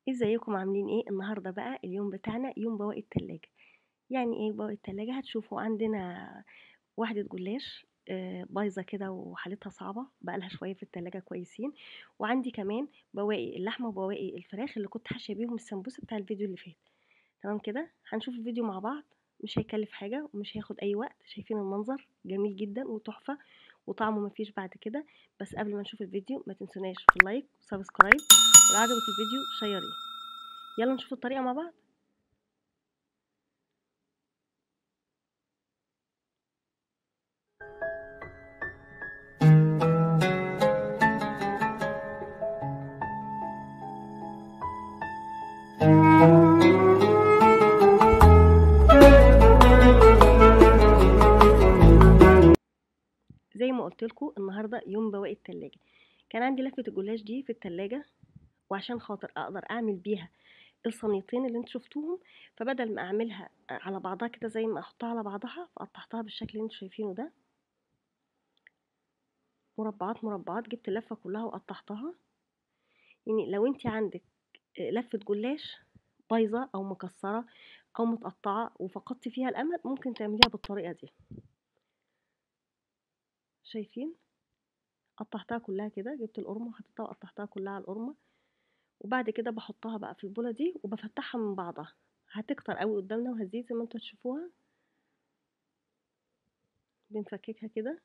ازيكم عاملين ايه النهارده؟ بقى اليوم بتاعنا يوم بواقي التلاجة. يعني ايه بواقي التلاجة؟ هتشوفوا عندنا واحدة جلاش بايظة كده وحالتها صعبة، بقالها شوية في التلاجة كويسين، وعندي كمان بواقي اللحمة وبواقي الفراخ اللي كنت حاشية بيهم السمبوسة بتاع الفيديو اللي فات. تمام كده، هنشوف الفيديو مع بعض، مش هيكلف حاجة ومش هياخد اي وقت. شايفين المنظر جميل جدا وتحفة وطعمه مفيش بعد كده. بس قبل ما نشوف الفيديو ما تنسوناش في ال like و subscribe، ولو عجبك الفيديو شيريه. يلا نشوف الطريقة مع بعض. زي ما قلت لكم النهارده يوم بواقي التلاجة. كان عندي لفه الجلاش دي في التلاجة، وعشان خاطر اقدر اعمل بيها الصينيتين اللي انتوا شفتوهم، فبدل ما اعملها على بعضها كده زي ما احطها على بعضها، فقطعتها بالشكل اللي انتوا شايفينه ده، مربعات مربعات. جبت اللفة كلها وقطعتها. يعني لو انت عندك لفه جلاش بايظة او مكسرة او متقطعه وفقدتي فيها الامل، ممكن تعمليها بالطريقة دي. شايفين قطعتها كلها كده، جبت القرمه وحطيتها وقطعتها كلها على القرمه، وبعد كده بحطها بقى في البوله دي وبفتحها من بعضها. هتكتر قوي قدامنا وهتزيد زي ما انتوا هتشوفوها. بنفككها كده،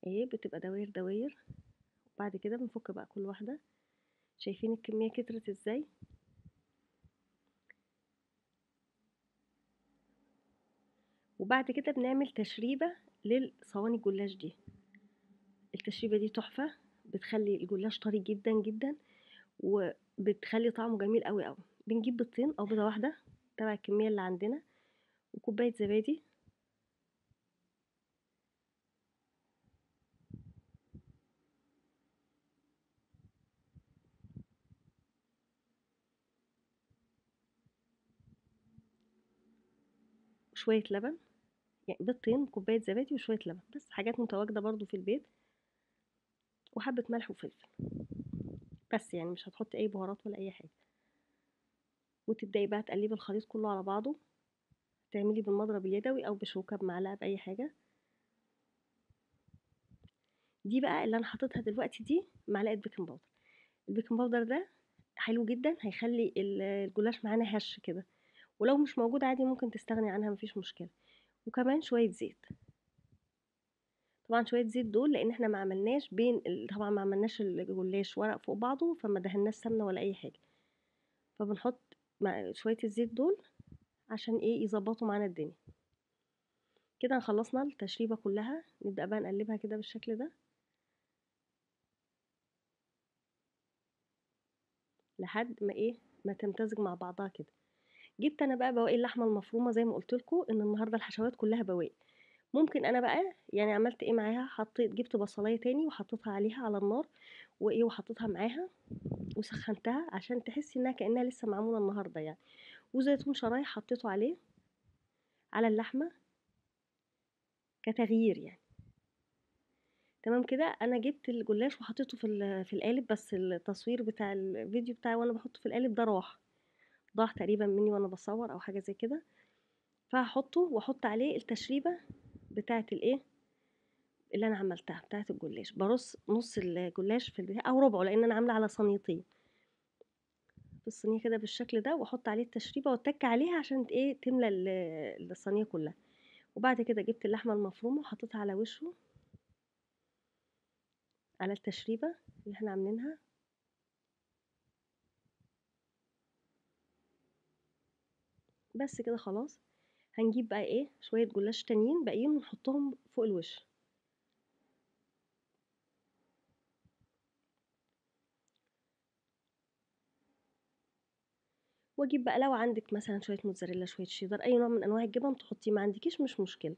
اهي بتبقى دواير دواير، وبعد كده بنفك بقى كل واحدة. شايفين الكمية كترت ازاي؟ وبعد كده بنعمل تشريبه للصواني الجلاش دي. التشريبه دي تحفة، بتخلي الجلاش طري جدا جدا وبتخلي طعمه جميل قوي قوي. بنجيب بيضتين او بيضة واحدة تبع الكمية اللي عندنا، وكوبايه زبادي، وشوية لبن. يعني بيضتين كوباية زبادي وشوية لبن بس، حاجات متواجدة برضو في البيت، وحبه ملح وفلفل بس، يعني مش هتحطي اي بهارات ولا اي حاجة. وتبداي بقى تقلبي الخليط كله على بعضه، تعملي بالمضرب اليدوي او بشوكة بمعلقه باي حاجة. دي بقى اللي انا حاططها دلوقتي دي معلقه baking powder. ال baking powder ده حلو جدا، هيخلي الجلاش معانا هش كده، ولو مش موجود عادي ممكن تستغني عنها مفيش مشكلة. وكمان شوية زيت، طبعا شوية زيت دول لان احنا ما عملناش بين طبعا ما عملناش الجلاش ورق فوق بعضه، فما دهناش سمنه ولا اي حاجة، فبنحط مع شوية الزيت دول عشان ايه يظبطوا معانا الدنيا كده. خلصنا التشريبه كلها، نبدا بقى نقلبها كده بالشكل ده لحد ما ايه ما تمتزج مع بعضها كده. جبت انا بقى بواقي اللحمة المفرومه زي ما قلت لكم ان النهارده الحشوات كلها بواقي. ممكن انا بقى يعني عملت ايه معاها، حطيت جبت بصلايه تاني وحطيتها عليها على النار وايه، وحطيتها معاها وسخنتها عشان تحسي انها كانها لسه معمولة النهارده يعني. وزيتون شرايح حطيته عليه على اللحمة كتغيير يعني. تمام كده. انا جبت الجلاش وحطيته في القالب، بس التصوير بتاع الفيديو بتاعي وانا بحطه في القالب ده راح ضاع تقريبا مني وانا بصور او حاجة زي كده. فهحطه واحط عليه التشريبه بتاعه الايه اللي انا عملتها بتاعه الجلاش. برص نص الجلاش في البتاع او ربعه لان انا عامله على صينيتين في الصينية كده بالشكل ده، واحط عليه التشريبه واتك عليها عشان ايه تملى الصينية كلها. وبعد كده جبت اللحمة المفرومه وحطيتها على وشه على التشريبه اللي احنا عاملينها. بس كده خلاص. هنجيب بقى ايه شوية جلاش تانيين باقيين ونحطهم فوق الوش. واجيب بقى لو عندك مثلا شوية موتزاريلا شوية شيدر اي نوع من انواع الجبن تحطيه، ما عندكيش مش مشكلة.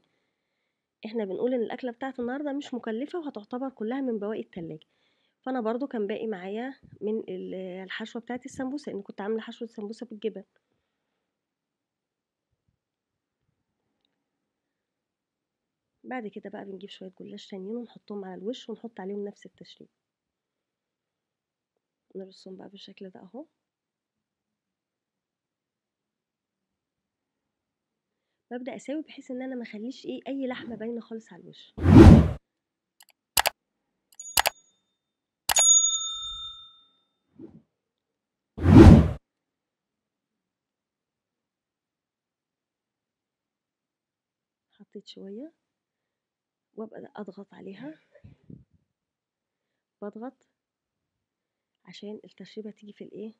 احنا بنقول ان الاكلة بتاعت النهارده مش مكلفة وهتعتبر كلها من بواقي التلاجة. فانا برضو كان باقي معايا من الحشوه بتاعت السمبوسه، لان كنت عامله حشوه سمبوسة بالجبن. بعد كده بقى بنجيب شوية جلاش تانيين ونحطهم على الوش ونحط عليهم نفس التشريب، نرصهم بقى بالشكل ده اهو. ببدأ اساوي بحيث ان انا ما اخليش ايه اي لحمة باينة خالص على الوش. حطيت شوية وابقى اضغط عليها، بضغط عشان التشريبة تيجي في الايه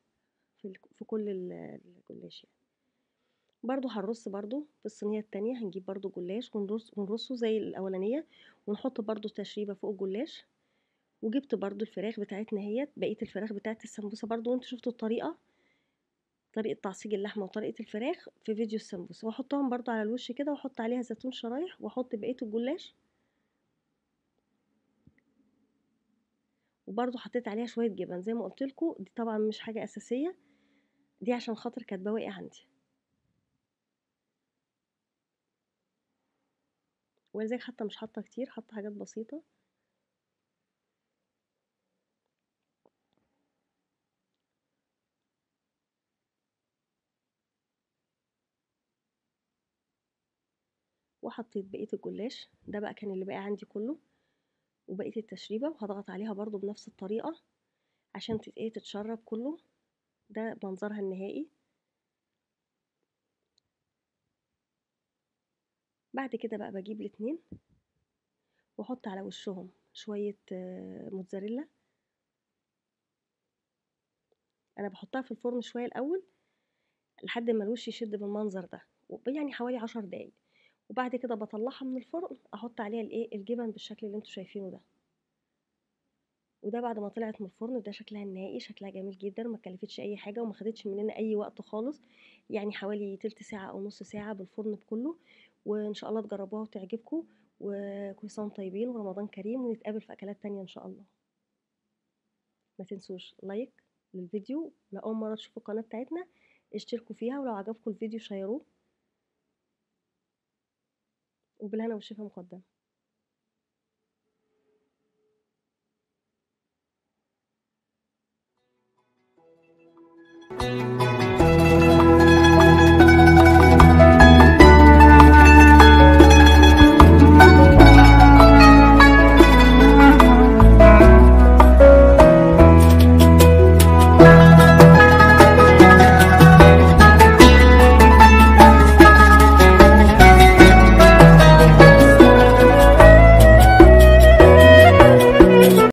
في كل الجلاش يعني. برضو هنرص برضو في الصينية التانية، هنجيب برضو جلاش ونرصه زي الأولانية، ونحط برضو تشريبة فوق الجلاش. وجبت برضو الفراخ بتاعتنا اهيت، بقية الفراخ بتاعت السمبوسة برضو، وانتوا شفتوا الطريقة، طريقة تعصيج اللحمة وطريقة الفراخ في فيديو السمبوسة. واحطهم برضو على الوش كده، واحط عليها زيتون شرايح، واحط بقية الجلاش، وبرضو حطيت عليها شوية جبن زي ما قلت لكم. دي طبعا مش حاجة أساسية، دي عشان خاطر كانت بواقي عندي، ولذلك حتى مش حاطة كتير، حاطة حاجات بسيطة. وحطيت بقية الجلاش ده بقى كان اللي باقي عندي كله، وبقية التشريبة، وهضغط عليها برضو بنفس الطريقة عشان تتشرب كله. ده منظرها النهائي. بعد كده بقى بجيب الاتنين واحط على وشهم شوية موتزاريلا. انا بحطها في الفرن شوية الاول لحد ما الوش يشد بالمنظر ده، يعني حوالي 10 دقايق، وبعد كده بطلعها من الفرن احط عليها الايه الجبن بالشكل اللي انتوا شايفينه ده. وده بعد ما طلعت من الفرن، ده شكلها النهائي، شكلها جميل جدا، وما كلفتش اي حاجة وما خدتش مننا اي وقت خالص، يعني حوالي تلت ساعة او نص ساعة بالفرن بكله. وان شاء الله تجربوها وتعجبكم، وكل سنة وانتم طيبين ورمضان كريم، ونتقابل في اكلات تانية ان شاء الله. ما تنسوش like للفيديو، لو اول مرة تشوفوا القناة بتاعتنا اشتركوا فيها، ولو عجبكم الفيديو شيروه، وبالهنا والشفا مقدما.